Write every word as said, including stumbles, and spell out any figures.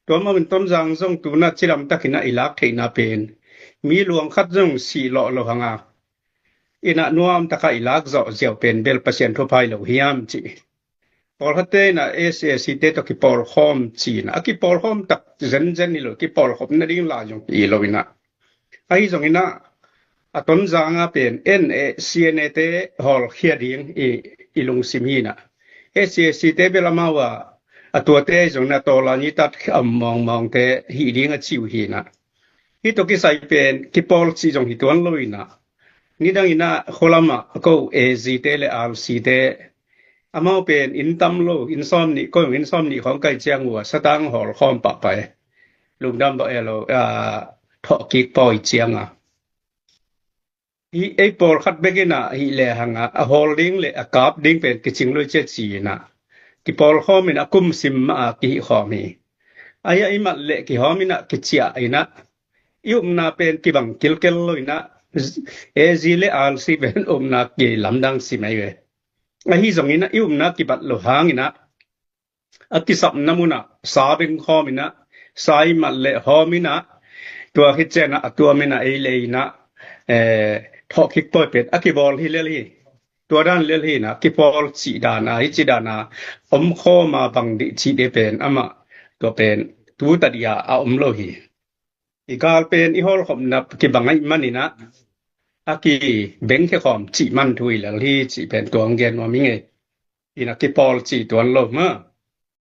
Tua mah in Tonzang zong tuna cidam takin ah i lak theihna pen mi luang khat zong sih lawh lo hang a, inn ah nuam taka i lak zawh ziau pen bel Pasian thupha hi lo hiam ci. Pawlkhatte in ah S A C te tawh kipawlkhawm ci-in ah, a kipawlkhawm tak zenzen hi lo, kipawlkhop nading lai zong hi lo in ah. Ahi zongin ah a Tonzang a pen N A C N A te hawlkhia ding i, i lungsim hi in ah, S A C te bel amau a, a tuate ahi zongin ah tawlan i tat a om mawngmawngte hih ding a ci uh hi in ah. Hih tawh kisai pen kipawl cih zong hi tuan lo in ah, nidang in ah khualam ah ko A Z te le R C te, amau pen inn tam lo, inn sawm nih, ko inn sawm nih khawng kai ciang uh a satang hawlkhawm pahpah e. Lungdam bawh e lo, a, thawhkik pawi ciang a. Hih ei pawlkhat bek in ah hih lehang ah a hawl ding le a kap ding pen kicing lo i cia ci in ah, kipawlkhawm in a kum sim mah a kihihkhawm hi. Ahi a i mat leh kihawm in ah kiciah in ah, i upna pen kibang kilkel lo in ah, A Z le R C pen upna kilamdang sim ahi ve. Ahi zongin ah i upna kibat lo hangin ah, a kisapna mun ah sa beng khawm in ah, sa i mat leh hawm in ah, tua khit ciang ah a tuam in ah ei le ei in ah, eh, thawhkik pawi pen a kibawl hi lel hi. Tua dan lel hi in ah, kipawl cih dan a, hih ci dan a om khawm a bang dih cih dih pen amah tua pen tu ta dih a, a om lo hi. I gal pen i hawlkhopna kibang ahih man in ah, a kibengkhia khawm cih man thu hi lel hi cih pen tua hong gen nuam hi ing ei. In ah kipawl cih tuan lo mah.